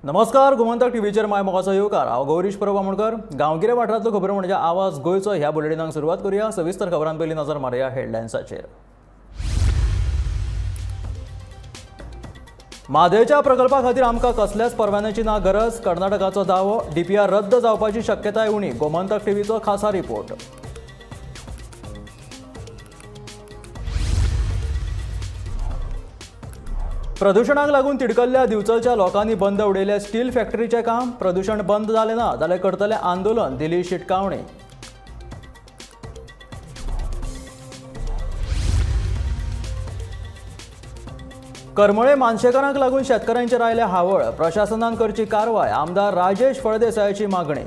नमस्कार, गोमंतक टीव्हीचेर my मोगाचो येवकार. हांव गौरीश परब आमोणकर. गांवगिऱ्या वाठारांतल्यो खबरो म्हणजे आवाज गोंयचो ह्या बुलेटिनाक सुरवात करूया. सविस्तर खबरां पयलीं नजर मारुया हेडलायन्साचेर. म्हादयच्या प्रकल्पा खातीर आमकां कसल्याच परवान्याची ना गरज, कर्नाटकाचो दावो. डीपीआर रद्द जावपाची शक्यताय उणी. गोमंतक टीव्हीचो खासा रिपोर्ट. प्रदूषणाक लागून तिडकल्ल्या दिवचलच्या लोकांनी बंद उडयल्या स्टील फॅक्टरीचें काम. प्रदूषण बंद जालें ना जाल्यार करतलें आंदोलन, दिली शिटकावणी. करमळे मानशेकारांक लागून शेतकारांचेर आयल्या हावळ, प्रशासनान करची कारवाय, आमदार राजेश फळदेसायाची मागणी.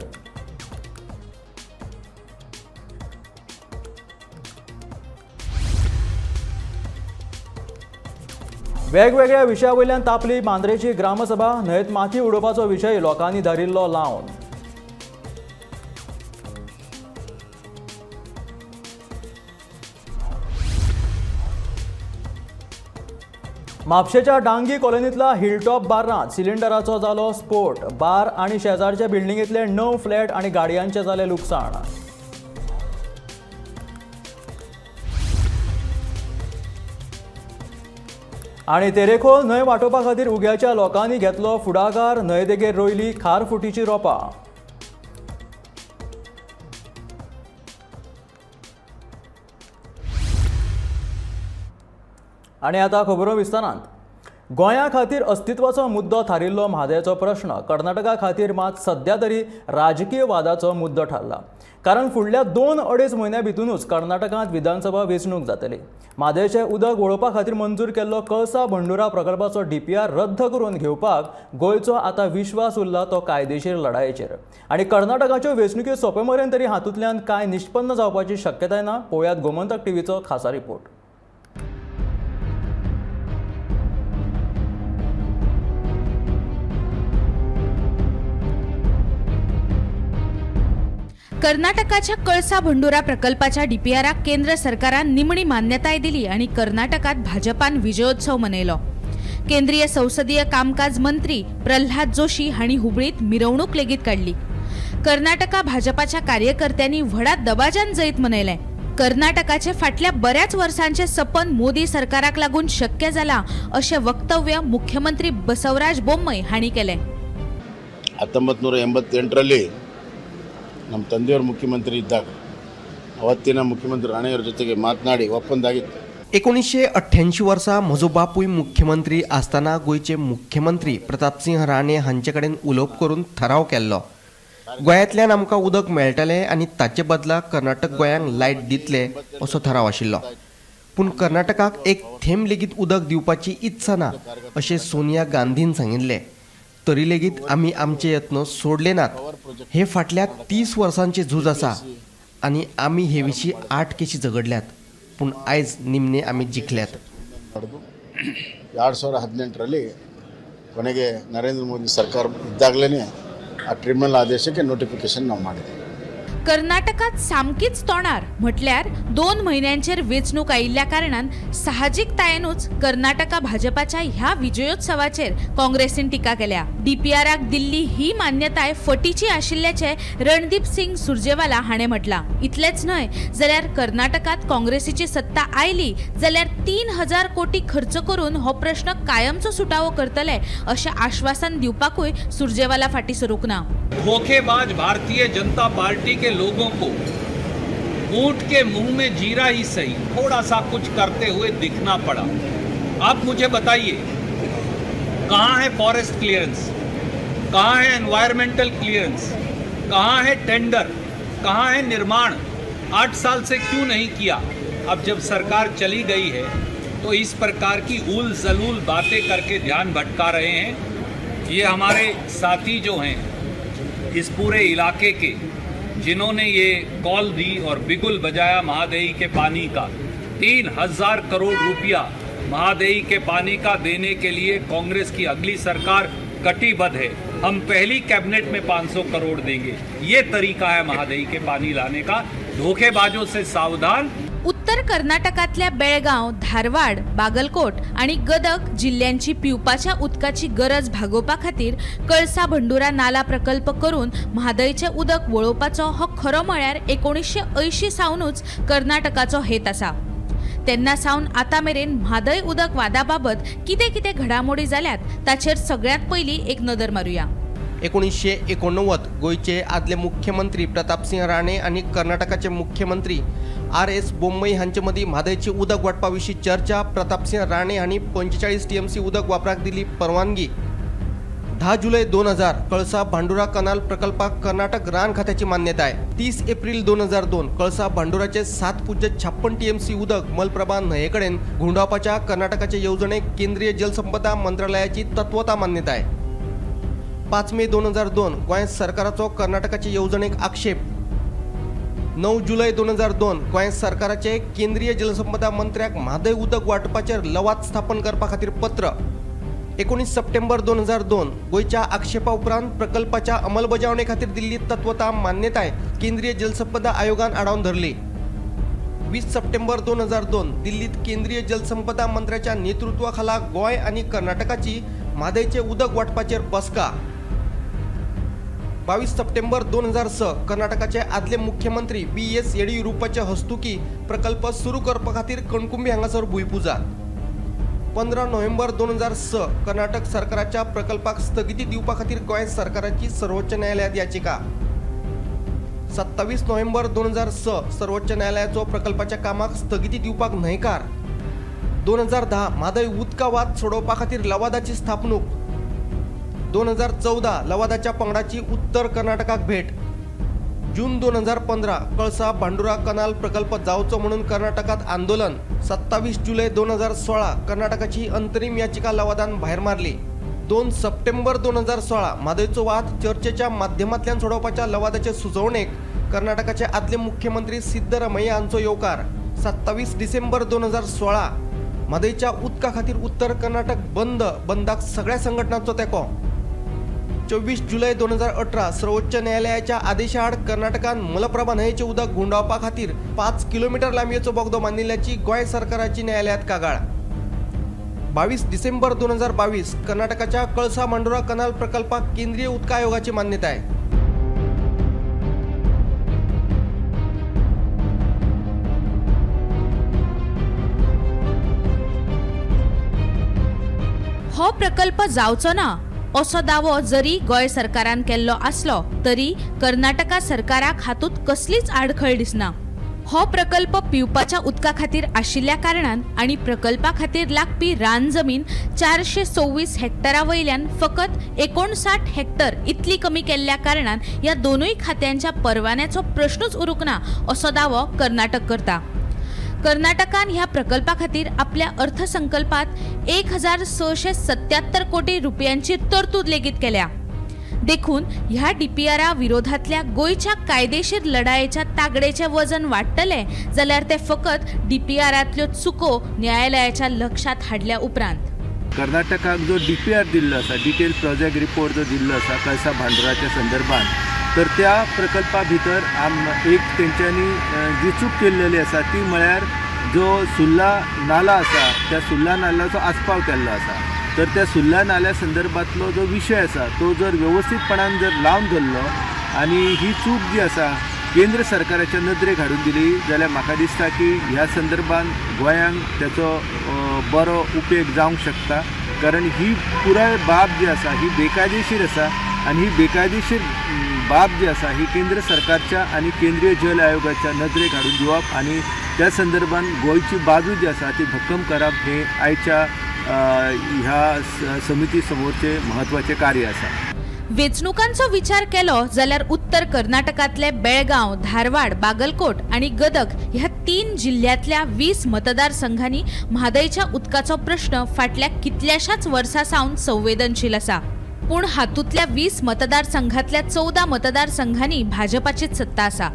वेगवेगळ्या विशया वयल्यान तापली मांद्रेची ग्रामसभा. न्हंयेत माती उडोवपाचो विशय लोकांनी धरिल्लो लावन. म्हापशेच्या डांगी कॉलनींतल्या हिलटॉप बारांत सिलिंडराचो जालो स्फोट. बार आनी शेजारच्या बिल्डिंगेंतले 9 फ्लॅट आनी गाडयांचें जालें लुकसाण. आनी तेरेखोल न्हंय वाटोवपा खातीर उग्याच्या लोकांनी घेतलो फुडाकार. न्हंय देगेर रोयली खारफुटीची रोपां. आनी आतां खबरो विस्तारान. गोंया खातीर अस्तित्वाचो मुद्दो थारिल्लो म्हादयचो प्रश्न कर्नाटका खातीर मात सद्या तरी राजकीय वादाचो मुद्दो थारला. कारण फुडल्या 2-2.5 म्हयन्या भितरूच कर्नाटकांत विधानसभा वेंचणूक जातली. म्हादयचें उदक वळोवपा खातीर मंजूर केल्लो कळसा भंडुरा प्रकल्पाचो डीपीआर रद्द करून घेवपाक गोंयचो आतां विश्वास उरला तो कायदेशीर लढायेचेर. आनी कर्नाटकाच्यो वेंचणुक्यो सोंपे मेरेन तरी हातूंतल्यान कांय निश्पन्न जावपाची शक्यताय ना. पळोवयात गोमंतक टीव्हीचो खासा रिपोर्ट. कर्नाटकाच्या कळसा भंडुरा प्रकल्पाच्या डीपीआराक केंद्र सरकारान निमणी मान्यताय दिली आनी कर्नाटकात भाजपान विजयोत्सव मनयलो. केंद्रीय संसदीय कामकाज मंत्री प्रल्हाद जोशी हांणी हुबळीत मिरवणूक लेगीत काडली. कर्नाटका भाजपाच्या कार्यकर्त्यांनी व्हडा दबाज्यान जैत मनयलें. कर्नाटकाचे फाटल्या बऱ्याच वर्सांचे सपन मोदी सरकाराक लागून शक्य जाला अशें वक्तव्य मुख्यमंत्री बसवराज बोम्मई हांणी केलें. 1988ರಲ್ಲಿ ನಮ್ಮ ತಂದೆಯವರು ಮುಖ್ಯಮಂತ್ರಿ ಇದ್ದಾಗ ಅವತ್ತಿನ ಮುಖ್ಯಮಂತ್ರಿ ರಾಣೆಯವರ ಜೊತೆಗೆ ಮಾತನಾಡಿ ಒಪ್ಪಂದ ಆಗಿತ್ತು. 1988 वर्सा म्हजो बापूय मुख्यमंत्री आसतना गोंयचे मुख्यमंत्री प्रतापसिंह राणे हांचे कडेन उलोवप करून थाराव केल्लो. गोंयांतल्यान आमकां उदक मेळटलें आनी ताचे बदला कर्नाटक गोंयांक लायट दितले असो थाराव आशिल्लो. पूण कर्नाटकाक एक थेंब लेगीत उदक दिवपाची इत्सा ना अशें सोनिया गांधीन सांगिल्लें. तरी लेगीत आमी आमचे यत्न सोडले नात. हे फाटल्या 30 वर्सांचे झूज आसा आनी आमी हे विशीं 8 केशी झगडल्यात, पूण आयज निमणे आमी जिखल्यात. 2018ರಲ್ಲಿ ಕೊನೆಗೆ ನರೇಂದ್ರ ಮೋದಿ ಸರ್ಕಾರ ಇದ್ದಾಗಲೇ ಆ ಟ್ರಿಬ್ಯುನಲ್ ಆದೇಶಕ್ಕೆ ನೋಟಿಫಿಕೇಶನ್ ನಾವು ಮಾಡಿದ್ವಿ. कर्नाटकात सामकीच तोंडार म्हटल्यार 2 म्हयन्यांचेर वेंचणूक आयिल्ल्या कारणान साहजिकतायेनूच कर्नाटका भाजपाच्या ह्या विजयोत्सवाचेर काँग्रेसीन टिका केल्या. डीपीआराक दिल्ली ही मान्यताय फटीची आशिल्ल्याचें रणदीप सिंग सुरजेवाला हाणें म्हटलां. इतलेंच न्हय जाल्यार कर्नाटकात काँग्रेसीची सत्ता आयली जाल्यार 3000 कोटी खर्च करून हो प्रश्न कायमचो सुटावो करतले अशें आश्वासन दिवपाकूय सुरजेवाला फाटीं सरूंक ना. धोखेबाज भारतीय जनता पार्टी के लोगों को ऊंट के मुंह में जीरा ही सही थोड़ा सा कुछ करते हुए दिखना पड़ा. आप मुझे बताइए, कहाँ है फॉरेस्ट क्लियरेंस, कहाँ है एनवायरमेंटल क्लियरेंस, कहाँ है टेंडर, कहाँ है निर्माण? 8 साल से क्यों नहीं किया? अब जब सरकार चली गई है तो इस प्रकार की उल जलूल बातें करके ध्यान भटका रहे हैं. ये हमारे साथी जो हैं इस पूरे इलाके के, जिन्होंने ये कॉल दी और बिगुल बजाया महादेई के पानी का, 3000 करोड़ रुपया महादेई के पानी का देने के लिए कांग्रेस की अगली सरकार कटिबद्ध है. हम पहली कैबिनेट में 500 करोड़ देंगे. ये तरीका है महादेई के पानी लाने का. धोखेबाजों से सावधान. उत्तर कर्नाटकांतल्या बेळगांव, धारवाड, बागलकोट आनी गदग जिल्ल्यांची पिवपाच्या उदकाची गरज भागोवपा खातीर कळसा भंडुरा नाला प्रकल्प करून म्हादयचें उदक वळोवपाचो हो खरो म्हळ्यार 1980 सावनूच कर्नाटकाचो हेत आसा। तेन्ना सावन आतां मेरेन म्हादय उदक वादा बाबत कितें कितें घडामोडी जाल्यात ताचेर सगळ्यांत पयलीं एक नदर मारुया। 1989 गोंयचे आदले मुख्यमंत्री प्रतापसिंह राणे आनी कर्नाटकाचे मुख्यमंत्री आर.एस. बोम्मई हांचे मदीं म्हादयची उदक वांटपा विशीं चर्चा। प्रतापसिंह राणे हांणी 45 TMC उदक वापराक दिली परवानगी। 10 जुलय 2000 कळसा भांडुरा कनाल प्रकल्पाक कर्नाटक रान खात्याची मान्यताय। 30 एप्रिल 2002 कळसा भांडुराचे 7.56 TMC उदक मलप्रभा न्हंयेकडेन घुंवडावपाच्या कर्नाटकाचे येवजणेक केंद्रीय जलसंपदा मंत्रालयाची तत्वता मान्यताय। 5 मे 2002 गोंय सरकाराचो कर्नाटकाचे येवजणेक आक्षेप। 9 जुलय 2002 गोंय सरकाराचे केंद्रीय जलसंपदा मंत्र्याक म्हादय उदक वांटपाचेर लवाद स्थापन करपा खातीर पत्र। 19 सप्टेंबर 2002 गोंयच्या आक्षेपा उपरांत प्रकल्पाच्या अंमलबजावणे खातीर दिल्ली तत्वता मान्यताय केंद्रीय जलसंपदा आयोगान आडावन धरली। 20 सप्टेंबर 2002 दिल्लीत केंद्रीय जलसंपदा मंत्र्याच्या नेतृत्वाखाला गोंय आनी कर्नाटकाची म्हादयचे उदक वांटपाचेर बसका। 22 सप्टेंबर 2006 कर्नाटकाचे आदले मुख्यमंत्री बी.एस. येडियुरप्पाचे हस्तुकी प्रकल्प सुरू करपा खातीर कणकुंबी हांगासर भूंयपुजा। 15 नोव्हेंबर 2006 कर्नाटक सरकाराच्या प्रकल्पाक स्थगिती दिवपा खातीर गोंय सरकाराची सर्वोच्च न्यायालयात याचिका। 27 नोव्हेंबर 2006 सर्वोच्च न्यायालयाचो प्रकल्पाच्या कामाक स्थगिती दिवपाक न्हयकार। 2010 म्हादय उदका वाद सोडोवपा खातीर लवादाची स्थापणूक। 2014 लवादाच्या पंगडाची उत्तर कर्नाटकाक भेट। जून 2015 कळसा भांडुरा कनाल प्रकल्प जावचो म्हणून कर्नाटकात आंदोलन। 27 जुलय 2016 कर्नाटकाची अंतरिम याचिका लवादान भायर मारली। 2 सप्टेंबर 2016 म्हादयचो वाद चर्चेच्या माध्यमांतल्यान सोडोवपाच्या लवादाचे सुचोवणेक कर्नाटकाचे आदले मुख्यमंत्री सिद्धरामय्या हांचो येवकार। 27 डिसेंबर 2016 म्हादयच्या उदका खातीर उत्तर कर्नाटक बंद, बंदाक सगळ्या संघटनांचो तेंको। 24 जुलय 2018 सर्वोच्च न्यायालयाच्या आदेशाआड कर्नाटकान मलप्रभा न्हंयेचें उदक घुंवडावपा खातीर 5 किलोमीटर लांबयेचो बोगदो बांदिल्ल्याची गोंय सरकाराची न्यायालयात कागाळ। 22 डिसेंबर 2022 कर्नाटकाच्या कळसा भांडुरा कनाल प्रकल्पाक केंद्रीय उदका आयोगाची मान्यताय। हो प्रकल्प जावचो ना असो दावो जरी गोंय सरकारान केल्लो आसलो तरी कर्नाटका सरकाराक हातूंत कसलीच आडखळ दिसना। हो प्रकल्प पिवपाच्या उदका खातीर आशिल्ल्या कारणान आनी प्रकल्पा खातीर लागपी रान जमीन 426 हेक्टरा वयल्यान फकत 59 हेक्टर इतली कमी केल्ल्या कारणान ह्या दोनूय खात्यांच्या परवान्याचो प्रश्नूच उरूंक ना असो दावो कर्नाटक करता। कर्नाटकान ह्या प्रकल्पा खातीर आपल्या अर्थसंकल्पात 1677 कोटी रुपयांची तरतूद लेगीत केल्या। देखून ह्या डीपीआरा विरोधातल्या गोंयच्या कायदेशीर लढायेच्या तागडेचें वजन वाडटलें जाल्यार ते फकत डीपीआरांतल्यो चुको न्यायालयाच्या लक्षात हाडल्या उपरांत। कर्नाटकाक जो डीपीआर दिल्लो आसा, डिटेल प्रोजेक्ट रिपोर्ट जो दिल्लो आसा कळसा भांडुराच्या संदर्भात, तर त्या प्रकल्पा भितर एक तेंच्यांनी जी चूक केल्लेली आसा ती म्हळ्यार जो सुर्ला नाला आसा त्या सुर्ला नाल्याचो आस्पाव केल्लो आसा। तर त्या सुर्ला नाल्या संदर्भातलो जो विशय आसा तो जर वेवस्थीतपणान जर लावन धरलो आनी ही चूक जी आसा केंद्र सरकाराच्या नदरेक हाडून दिली जाल्यार म्हाका दिसता की ह्या संदर्भात गोंयांक तेचो बरो उपेग जावंक शकता। कारण ही पुराय बाब जी आसा ही बेकायदेशीर आसा आनी ही बेकायदेशीर बाब जी आसा ही केंद्र सरकारच्या आनी केंद्रीय जल आयोगाच्या नदरेक हाडून दिवप आनी त्या संदर्भात गोंयची बाजू जी आसा ती भक्कम करप हे आयच्या ह्या समिती समोरचे महत्वाचे कार्य आसा। वेंचणुकांचो विचार केलो जाल्यार उत्तर कर्नाटकांतले बेळगांव, धारवाड, बागलकोट आनी गदग ह्या 3 जिल्ह्यांतल्या 20 मतदारसंघांनी म्हादयच्या उदकाचो प्रश्न फाटल्या कितल्याशाच वर्सां सावन संवेदनशील आसा। पूण हातूंतल्या 20 मतदारसंघांतल्या 14 मतदारसंघांनी भाजपाचीच सत्ता आसा।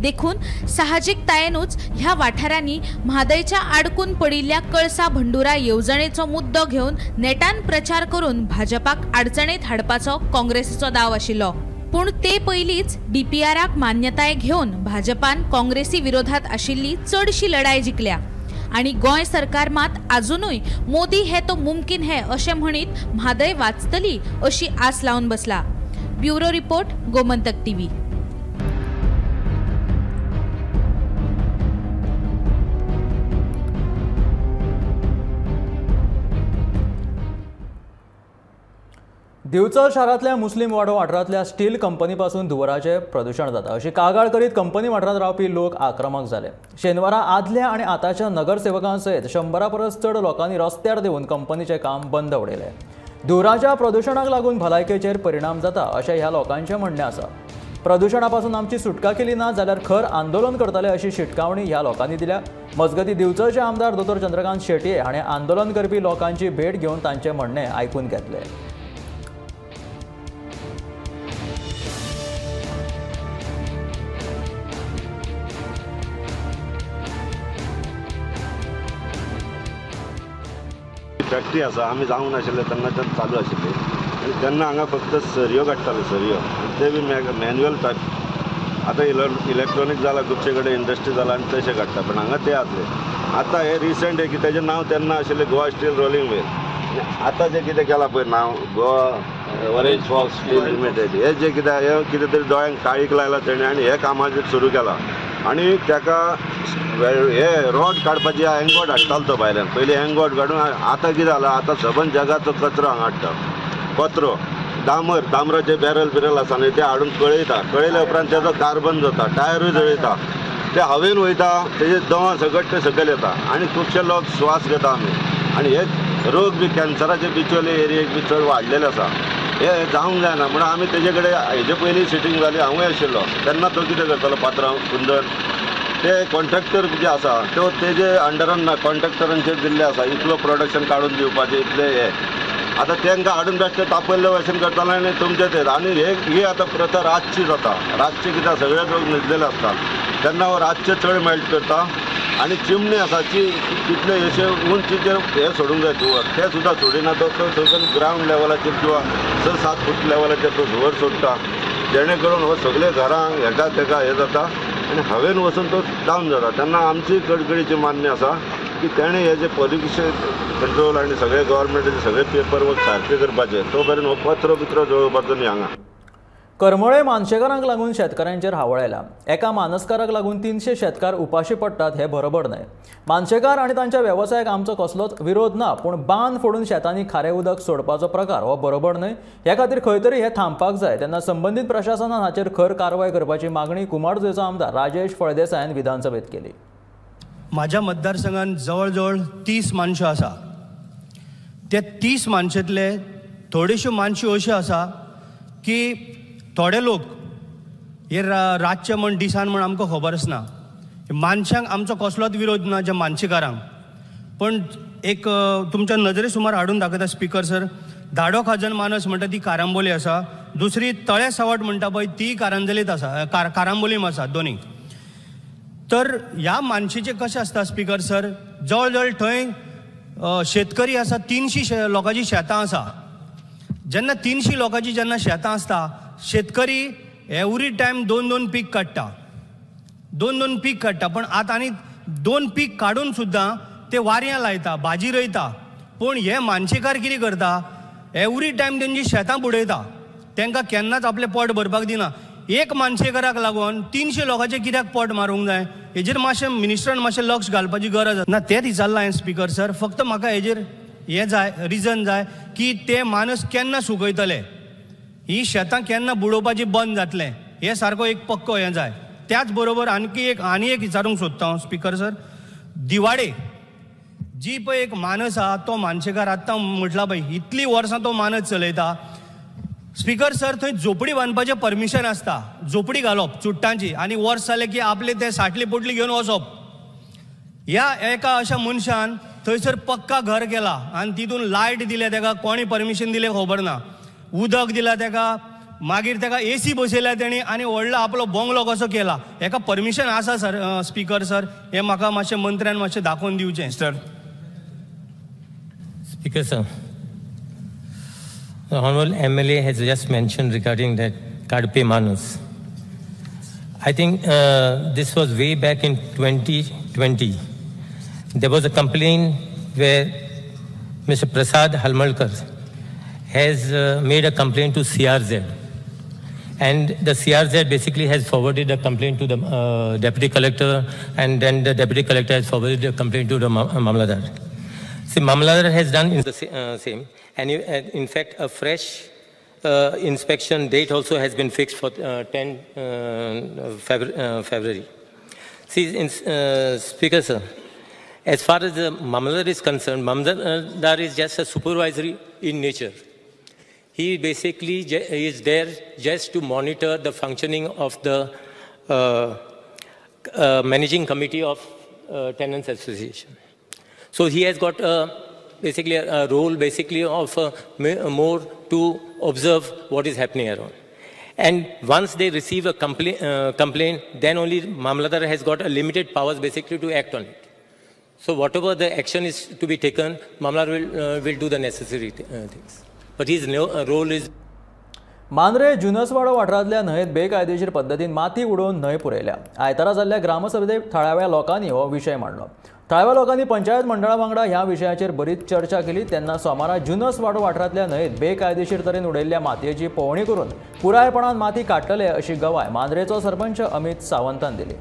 देखून साहजिकतायेनूच ह्या वाठारांनी म्हादयच्या आडकून पडिल्ल्या कळसा भंडुरा येवजणेचो मुद्दो घेवन नेटान प्रचार करून भाजपाक अडचणीत हाडपाचो काँग्रेसीचो दाव आशिल्लो। पूण ते पयलींच डीपीआराक मान्यताय घेवन भाजपान काँग्रेसी विरोधात आशिल्ली चडशी लढाय जिखल्या आनी गोंय सरकार मात आजुनूय मोदी हे तो मुमकीन हे अशें म्हणीत म्हादय वाचतली अशी आस लावन बसला. Bureau report, Gomantak TV. Divchal शारांतल्या मुस्लीम वाडो वाठारांतल्या स्टील कंपनी पासून धुंवराचें प्रदूशण जाता अशी कागाळ करीत कंपनी वाठारांत रावपी लोक आक्रमक जाले. शेनवारा आदल्या आनी आतांच्या नगरसेवकां सयत 100 परस चड लोकांनी रस्त्यार देंवून कंपनीचें काम बंद उडयलें. धुंवराच्या प्रदूशणाक लागून भलायकेचेर परिणाम जाता अशें ह्या लोकांचें म्हणणें आसा. प्रदूशणा पासून आमची सुटका केली ना जाल्यार खर आंदोलन करतले अशी शिटकावणी ह्या लोकांनी दिल्या. मजगती दिवचलचे आमदार दोतोर चंद्रकांत शेटये हाणें आंदोलन करपी लोकांची भेट घेवन तांचें म्हणणें आयकून घेतलें. फॅक्टरी आसा, आमी जावंक नाशिल्ले तेन्नाच्यान चालू आशिल्ली आनी तेन्ना हांगा फक्त सरयो काडटाले, सरयो, आनी ते बी मॅन्युअल टायप. आतां इलेक्ट्रॉनीक जाला, खुबशे कडेन इंडस्ट्री जाला आनी तशें काडटा, पण हांगा ते आसले. आतां हे रिसंट की तेजें नांव तेन्ना आशिल्लें गोवा स्टील रोलिंग मिल, आतां जें कितें केलां पळय नांव Goa orange fox steel limited, हें जें कितें हें कितें तरी दोळ्यांक काळीक लायलां तेणें आनी हें कामाचेर सुरू केलां. आनी ताका हे रॉड काडपाची एंगोट हाडटालो तो भायल्यान, पयलीं एंगोट काडून. आतां कितें जालां, आतां सबंद जगाचो कचरो हांगा हाडटा, कचरो डांबर, डांबराचे बॅरल बिरल आसा न्हय ते हाडून कळयता, कळयल्या उपरांत तेजो कार्बन जाता, टायरूय जळयता, ते हवेन वयता, तेजे दवा सगट ते सकयल येता आनी खुबशे लोक श्वास घेता आमी. आनी हे रोग बी कॅन्सराचे बिचोले एरियेक बी चड वाडलेले आसा, हे जावंक जायना म्हणून आमी तेजे कडेन हेजे पयलीं सिटींग जाली, हांवूय आशिल्लो तेन्ना. तो कितें करतालो पात्रांव कुंदन ते कॉन्ट्रॅक्टर जे आसा तो तेजे अंडरान ना, कॉन्ट्रॅक्टरांचेर दिल्ले आसा इतलो प्रोडक्शन काडून दिवपाचें, इतलें हें. आतां तांकां हाडून बेश्टें तापयल्ले भशेन करताले आनी तुमचें तें. आनी ही आतां प्रथा रातची जाता, रातची कित्याक सगळे लोक न्हिदलेले आसता तेन्ना हो रातचें चड मेल्ट करता. आनी चिमणी आसा ती तितले अशें उंच हें सोडूंक जाय धुंवर, तें सुद्दां सोडिना तो, सगळें ग्रावंड लेवलाचेर किंवा 6-7 फूट लेवलाचेर तो धुंवर सोडटा, जेणे करून हो सगळे घरांक हेका तेका हें जाता आनी हवेन वचून तो डावन जाता. तेन्ना आमची कडकडीची मान्य आसा की तेणें हे जे पॉल्युशन कंट्रोल आनी सगळे गव्हर्मेंटाचे सगळे पेपर वर्क सारकें करपाचें, तो मेरेन हो कचरो बिचरो जळोवपाचो न्ही हांगा. करमळे मानशेकारांक लागून शेतकारांचेर हावळ आयला. एका मानसकाराक लागून 300 शेतकार उपाशी पडटात हें बरोबर न्हय. मानशेकार आनी तांच्या वेवसायाक आमचो कसलोच विरोध ना, पूण बांद फोडून शेतांनी खारें उदक सोडपाचो प्रकार हो बरोबर न्हय. हे खातीर खंय तरी हें थांबपाक जाय. तेन्ना संबंदीत प्रशासनान हाचेर खर कारवाय करपाची मागणी कुमारजुंवेचो आमदार राजेश फळदेसायान विधानसभेत केली. म्हाज्या मतदारसंघात जवळ जवळ 30 मानश्यो आसा. त्या 30 मानशेंतले थोड्योश्यो मानश्यो अश्यो आसा की थोडे लोक हे रातचे म्हण दिसान म्हण आमकां खबर आसना. मानशांक आमचो कसलोच विरोध ना ज्या मानशेकारांक, पण एक तुमच्या नजरे सुमार हाडून दाखयता स्पिकर सर, धाडो खाजन मानस म्हणटा ती कारांबोली आसा, दुसरी तळे सवाट म्हणटा पळय ती कारांजलीत आसा, कारांबोलीम आसा दोनी. तर ह्या मानशेचें कशें आसता स्पिकर सर, जवळ जवळ थंय शेतकरी आसा, 300 लोकांची शेतां आसा. जेन्ना 300 लोकांची जेन्ना शेतां आसता, शेतकरी एवरी टायम 2-2 पीक काडटा, 2-2 पीक काडटा. पण आतां आनी 2 पीक काडून सुद्दां ते वारयां लायता, भाजी रोयता. पूण हे मानशेकार कितें करता, एवरी टायम तेंची शेतां बुडयता, तांकां केन्नाच आपलें पोट भरपाक दिना. एक मानशेकाराक लागून 300 लोकांचें कित्याक पोट मारूंक जाय, हेजेर मातशें मिनिस्टरान मातशें लक्ष घालपाची गरज आसा. ना तें विचारलां हांवें स्पिकर सर, फक्त म्हाका हेजेर हें जाय, रिजन जाय की ते मानस केन्ना सुकयतले, ही शेतां केन्ना बुडोवपाची बंद जातलें, हे सारको एक पक्को हें जाय. त्याच बरोबर आणखी एक आनी एक विचारूंक सोदता हांव स्पिकर सर, दिवाडे जी पळय एक मानस आहा तो मानशेकार आतां म्हटला पळय इतलीं वर्सां तो मानस चलयता. स्पिकर सर थंय झोपडी बांदपाचें परमिशन आसता, झोपडी घालप चुट्टांची आनी वर्स जालें की आपले ते साटली पोटली घेवन वचप. ह्या एका अशा मनशान थंयसर पक्का घर केला आनी तितून लायट दिल्या तेका, कोणी परमिशन दिलें खबर ना, उदक दिलां तेका, मागीर तेका एसी बसयल्या तेणी आनी व्हडलो आपलो बंगलो कसो केला. हेका परमिशन आसा सर, स्पिकर सर, हें म्हाका मातशें मंत्र्यान मातशें दाखोवन दिवचें. Sir speaker sir, the Honorable MLA has just mentioned regarding that काडपी माणूस. I think this was way back in 2020. There was a complaint where Mr. Prasad Halmalkar has made a complaint to CRZ. And the CRZ basically has forwarded a complaint to the deputy collector, and then the deputy collector has forwarded a complaint to the Mamladar. See, Mamladar has done in the same, and in fact a fresh inspection date also has been fixed for 10 February. See, Speaker sir, as far as the Mamladar is concerned, Mamladar is just a supervisory in nature. He basically is there just to monitor the functioning of the managing committee of Tenants Association. So he has got basically a role basically of more to observe what is happening around. And once they receive a complaint, then only Mamladar has got a limited powers basically to act on it. So whatever the action is to be taken, Mamladar will do the necessary things. But his role is. Mandrem Junswado वाठारांतल्या न्हंयेत बेकायदेशीर पद्दतीन माती उडोवन न्हंय पुरयल्या. आयतारा जाल्ल्या ग्रामसभेत थळाव्या लोकांनी हो विशय मांडलो. थळाव्या लोकांनी पंचायत मंडळा वांगडा ह्या विशयाचेर बरीच चर्चा केली. तेन्ना सोमारा जुनसवाडो वाठारांतल्या न्हंयेत बेकायदेशीर तरेन उडयल्ल्या मातयेची पळोवणी करून पुरायपणान माती काडटले अशी गवाय मांद्रेचो सरपंच अमित सावंतान दिली.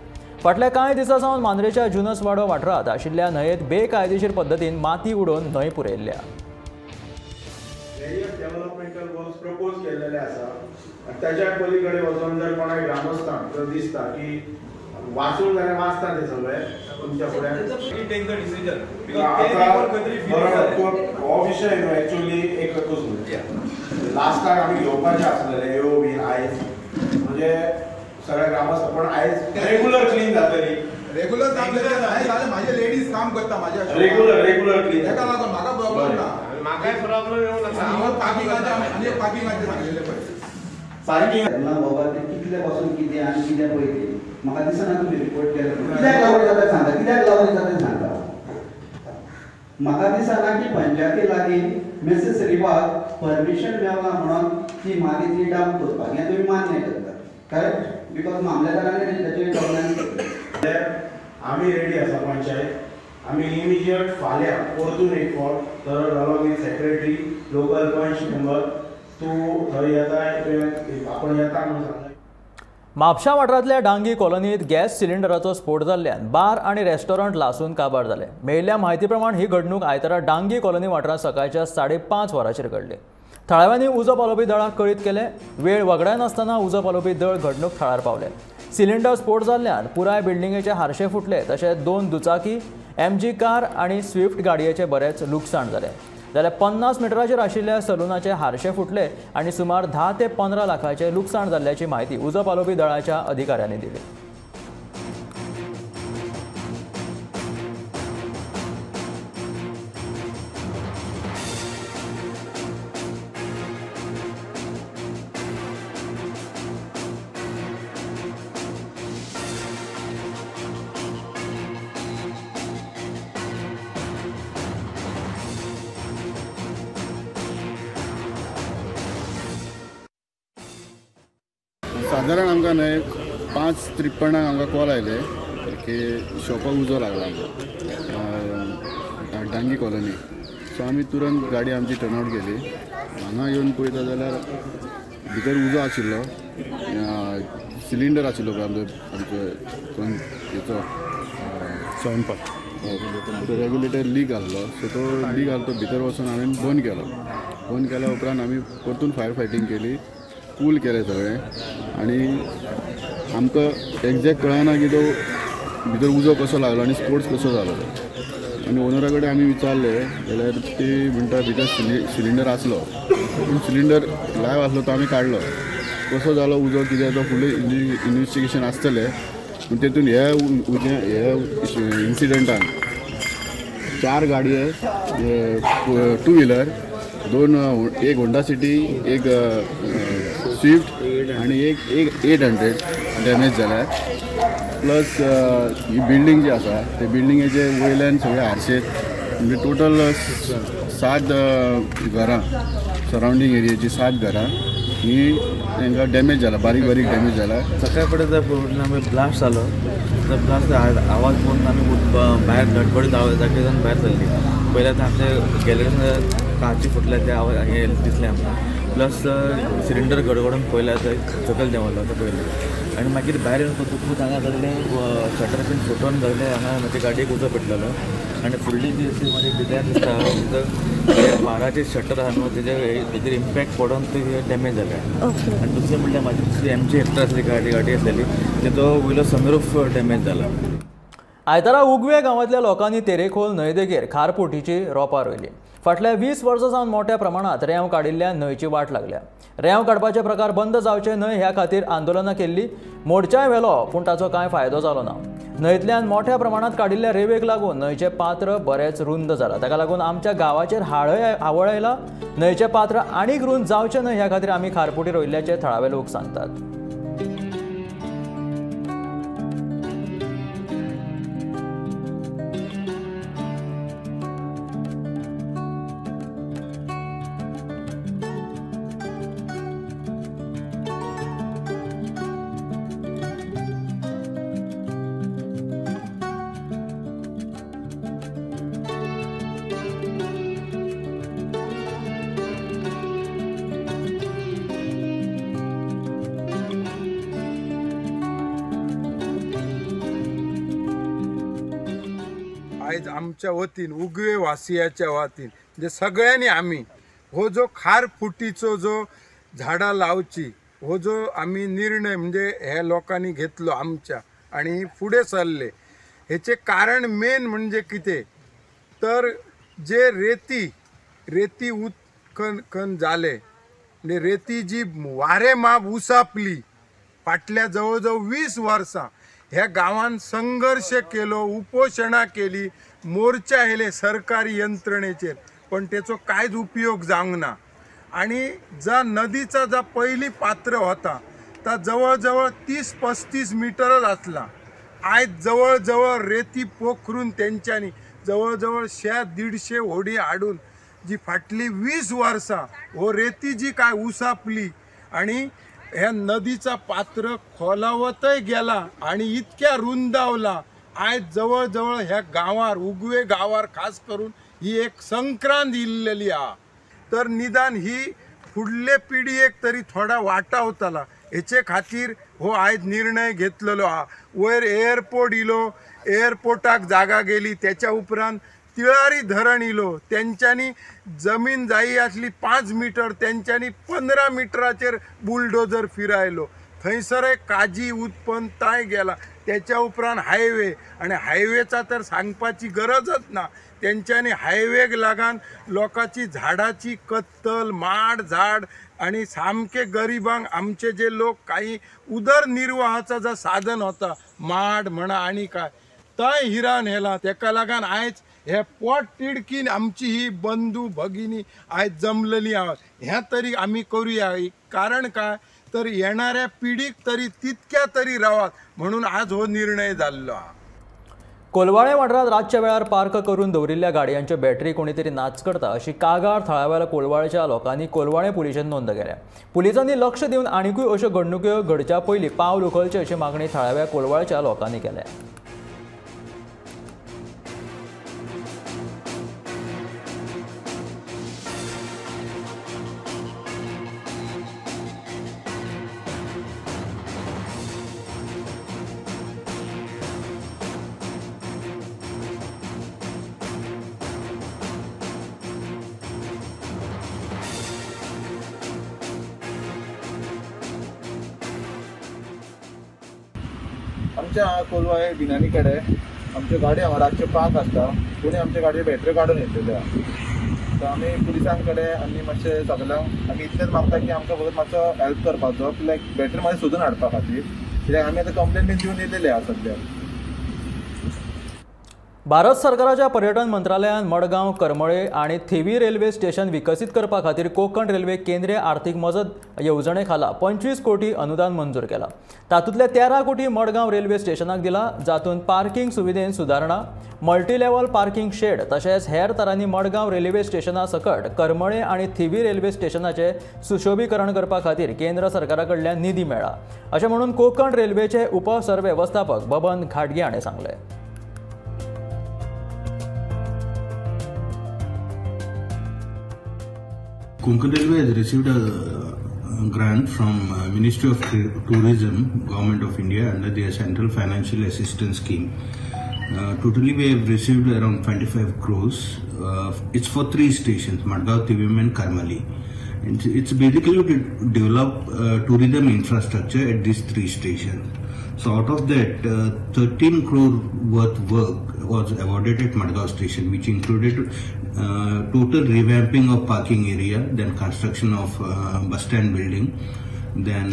फाटल्या कांय दिसां सावन मांद्रेच्या जुनसवाडो वाठारांत आशिल्ल्या न्हंयेत बेकायदेशीर पद्दतीन माती उडोवन न्हंय पुरयल्ल्या. डेव्हलपमेंटल वर्क्स प्रपोज केलेले आसा आनी ताच्या पलीकडे वचून जर कोणाक ग्रामस्थांक जर दिसता की वाचून जाल्यार वाचता ते सगळे तुमच्या फुड्यान हो विशय न्हू एक्चुअली एक लास्टाक आमी घेवपाचे आसलेले येवो बीन आयज म्हणजे सगळ्या ग्रामस्थ पण आयज रेगुलर क्लीन जातली. रेगुलर जातले माझे लेडीज काम करता माझ्या रेगुलर रेगुलर क्लीन ताका लागून म्हाका प्रॉब्लेम ना. म्हाकाय प्रॉब्लेम येवं नाका. पार्किंगाचे आनी पार्किंगाचे सांगलेले पळय पार्किंग ना बाबा ते कितले पासून कितें आनी कितें पळयली म्हाका दिसना तुमी रिपोर्ट केले. कित्याक लागून जाता सांगा, कित्याक लागून जाता सांगा. म्हाका दिसना की पंचायती लागीं मिसेस रिवाक परमिशन मेवला म्हणून ती माती ती डंप करपाक हें तुमी मान्य करता, करेक्ट? Because मामलेदारांनी ताचेर गव्हर्नन्स केलें. आमी रेडी आसा पंचायत, आमी इमिजिएट फाल्यां परतून एक फावट तर along with secretary local panch member तूं थंय येता आपण येता म्हणून सांगला. म्हापशा वाठारांतल्या डांगी कॉलनीत गॅस सिलिंडराचो स्फोट जाल्ल्यान बार आनी रेस्टॉरंट लासून काबार जाले. मेळिल्ल्या म्हायती प्रमाण ही घडणूक आयतारा डांगी कॉलनी वाठारांत सकाळच्या 5:30 वरांचेर घडली. थळाव्यांनी उजो पालोवपी दळाक कळीत केलें. वेळ वगडायनासतना उजो पालोवपी दळ घडणूक थळार पावले. सिलिंडर स्फोट जाल्ल्यान पुराय बिल्डिंगेचे हारशे फुटले, तशेंच 2 दुचाकी, MG car आनी स्विफ्ट गाडयेचें बरेंच लुकसाण जालें. जाल्यार 50 मिटराचेर आशिल्ल्या सलूनाचे हारशे फुटले आनी सुमार 10 ते 15 लाखाचें लुकसाण जाल्ल्याची म्हायती उजो पालोवपी दळाच्या अधिकाऱ्यांनी दिली. सादारण आमकां न्हय 5:53 आमकां कॉल आयले की शॉपाक उजो लागला आमकां डांगी कॉलनी. सो आमी तुरंत गाडी आमची टर्नआवट केली. हांगा येवन पळयता जाल्यार भितर उजो आशिल्लो, सिलिंडर आशिल्लो पळय आमचो आमचो हेचो स्वयंपाक रेगुलेटर लीक आहलो. सो तो लीक आहलो तो भितर वचून हांवें बंद केलो. बंद केल्या उपरांत आमी परतून फायर फायटींग केली, कूल केलें सगळें. आनी आमकां एग्जॅक्ट कळना की तो भितर उजो कसो लागलो आनी स्पोर्ट्स कसो जालो. आनी ओनरा कडेन आमी विचारलें जाल्यार ती म्हणटा भितर सिलिंडर आसलो, पूण सिलिंडर लायव आसलो तो आमी काडलो. कसो जालो उजो कितें तो फुडलें इन्वेस्टिगेशन आसतलें. पूण तेतून हे उजें हे इन्सिडंटान 4 गाडये, 2 व्हिलर, 2, एक होंडा सिटी, एक स्विफ्ट आनी एक 800 डॅमेज जाल्या. प्लस ही बिल्डींग जी आसा ते बिल्डिंगेचे वयल्यान सगळे हारशे, म्हणजे टोटल 7 घरां, सरावंडींग एरियेची 7 घरां ही तांकां डॅमेज जाला, बारीक बारीक डॅमेज जाला. सकाळ फुडें जर ब्लास्ट जालो, तर ब्लास्ट आवाज पळोवन आमी भायर गडबड जागे भायर सरली. पयलें आतां आमच्या गॅलरीन काची फुटल्या ते आवाज हे दिसलें आमकां, प्लस सिलिंडर गडगडून पयलें थंय सकयल देंवलो तो पयलें. आनी मागीर भायर येवन पळयतकूच हांगा सगळें शटर बीन फुटोवन सगळें हांगा म्हजे गाडयेक उजो पेटलेलो. आनी फुडली जी अशी म्हजी डिजायर दिसता बाराचे शटर आहा न्हू, तेजेर इम्पॅक्ट पडोन ते डॅमेज जाले. आनी दुसरें म्हणल्यार म्हाजी दुसरी एमजी हेक्टर आसली गाडी आसलेली, तेजो वयलो सनरूफ डॅमेज जाला. आयतारा उगवे गांवांतल्या लोकांनी तेरेखोल न्हंयदेगेर खारपोटीची रोपां रोयली. फाटल्या 20 वर्सां सावन मोठ्या प्रमाणांत रेंव काडिल्ल्यान न्हंयची वाट लागल्या. रेंव काडपाचे प्रकार बंद जावचे न्हय ह्या खातीर आंदोलनां केल्ली, मोर्चाय व्हेलो, पूण ताचो कांय फायदो जालो ना. न्हंयतल्यान मोठ्या प्रमाणांत काडिल्ल्या रेंवेक लागून न्हंयचें पात्र बरेंच रुंद जालां. ताका लागून आमच्या गांवाचेर हावळ आयला. न्हंयचें पात्र आनीक रुंद जावचें न्हय ह्या खातीर आमी खारपोटी रोयिल्ल्याचें थळावे लोक सांगतात. आयज आमच्या वतीन, उगवे वासियाच्या वतीन, म्हणजे सगळ्यांनी आमी हो जो खारफुटीचो जो झाडां लावची हो जो आमी निर्णय म्हणजे हे लोकांनी घेतलो आमच्या आनी फुडें सरले. हेचें कारण मेन म्हणजे कितें तर जे रेती उत्खनन जालें, म्हणजे रेती जी वारें माप उसापली फाटल्या जवळ जवळ 20 वर्सां ह्या गांवान संघर्श केलो, उपोशणां केली, मोर्चा येयले सरकारी यंत्रणेचेर, पण तेचो कांयच उपयोग जावंक ना. आनी जा नदीचा जा पयलीं पात्र होता ता जवळ जवळ 30-35 मिटरच आसला. आयज जवळ जवळ रेती पोखरून तेंच्यांनी जवळ जवळ 100-150 होडी हाडून जी फाटली 20 वर्सां हो रेती जी काय उसापली आनी ह्या नदीचा पात्र खोलावतय गेला आणि इतक्या रुंदावला. आयज जवळ जवळ ह्या गांवार, उगवे गांवार खास करून ही एक संक्रांत इल्लेली आहा. तर निदान ही फुडले पिढयेक तरी थोडा वाटावतला हेचे खातीर हो आयज निर्णय घेतलेलो आहा. वयर एअरपोर्ट इलो, एअरपोर्टाक जागा गेली, त्याच्या उपरांत तिळारी धरण इलो, तेंच्यांनी जमीन जायी आसली 5 मिटर, तेंच्यांनी 15 मिटराचेर बुलडोजर फिरायलो. थंयसरय काजी उत्पन्न ताय गेला. त्याच्या उपरांत हायवे, आनी हायवेचा तर सांगपाची गरजच ना. तेंच्यांनी हायवेक लागून लोकांची झाडाची कत्तल, माड झाड आनी सामके गरिबांक आमचे जे लोक काही उदरनिर्वाहाचा जो साधन होता माड म्हणा आनी काय तंय हिरान हेला. तेका लागून आयज हे पोट तिडकीन आमची ही बंधू भगिनी आयज जमलेली आहा. हें तरी आमी करुया, कारण काय तर येणाऱ्या पिढीक तरी तितक्या तरी रावात म्हणून आज हो निर्णय जाल्लो आहा. कोलवाळे वाठारांत रातच्या वेळार पार्क करून दवरिल्ल्या गाडयांच्यो बॅटरी कोणीतरी नाच करता अशी कागाळ थळाव्या कोलवाळच्या लोकांनी कोलवाळे पुलिशेंत नोंद केल्या. पुलिसांनी लक्ष दिवन आनिकूय अश्यो घडणुक्यो घडच्या पयलीं पावल उखलचें अशी मागणी थळाव्या कोलवाळच्या लोकांनी केल्या. आमच्या कोलवाळे बिनानी कडेन आमच्यो गाडयो हांगा रातच्यो पार्क आसता, कोणी आमच्या गाडयो बॅटऱ्यो काडून येतल्यो आहा. तर आमी पुलिसां कडेन आनी मातशें सगल्यांक आमी इतलेंच मागता की आमकां फकत मातसो हेल्प करपाचो, लायक बॅटरी मातशी सोदून हाडपा खातीर, कित्याक आमी आतां कंप्लेन बीन दिवन येयलेले आहा सद्या. भारत सरकाराच्या पर्यटन मंत्रालयान मडगांव, करमळे आनी थिवी रेल्वे स्टेशन विकसीत करपा खातीर कोंकण रेल्वे केंद्रीय आर्थिक मजत येवजणे खाला 25 कोटी अनुदान मंजूर केला. तातूंतले 13 कोटी मडगांव रेल्वे स्टेशनाक दिला, जातूंत पार्किंग सुविधेन सुदारणा, मल्टीलेव्हल पार्किंग शेड तशेंच हेर तरांनी मडगांव रेल्वे स्टेशना सकट करमळे आनी थिवी रेल्वे स्टेशनाचे सुशोभीकरण करपा खातीर केंद्र सरकारा कडल्यान निधी मेळ्ळा, अशें म्हणून कोंकण रेल्वेचे उपसरवेवस्थापक बबन घाटगे हाणें सांगलें. Konkan Railway has received a grant from Ministry of Tourism, Government of India under their Central Financial Assistance Scheme. Totally we have received around 25 crores. It's for 3 stations, Madgaon, Tivim and Karmali. It's basically to develop tourism infrastructure at these 3 stations. So out of that, 13 crore worth work was awarded at Madgaon station, which included total revamping of parking area, then construction of bus stand building, then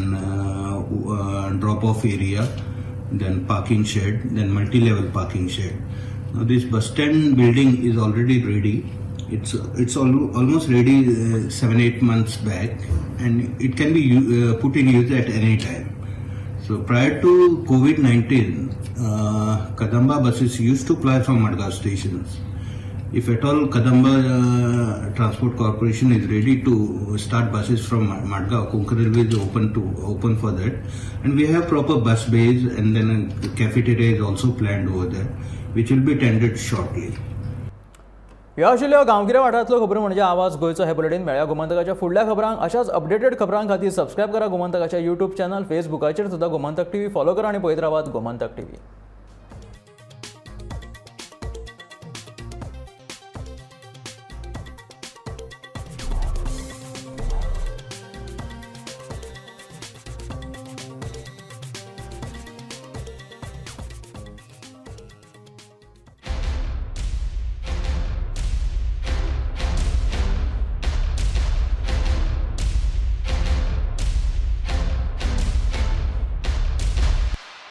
drop-off area, then parking shed, then multi-level parking shed. Now this bus stand building is already ready. It's almost ready 7-8 months back, and it can be put in use at any time. So prior to COVID-19, Kadamba buses used to ply from Madgaon stations. If at all Kadamba Transport Corporation is ready to start buses from Madgaon, Konkan Railway is open for that, and we have proper bus bays, and then a cafeteria is also planned over there, which will be tendered shortly. ह्यो आशिल्ल्यो गांवगिऱ्या वाठारांतल्यो खबरो म्हणजे आवाज गोंयचो हे bulletin. मेळया गोमंतकाच्या फुडल्या खबरांक. अशाच अपडेटेड खबरां खातीर सबस्क्रायब करा गोमंतकाच्या यूट्यूब चॅनल, फेसबुकाचेर सुद्दां गोमंतक टीव्ही फॉलो करा आनी पळयत रावात गोमंतक टीव्ही.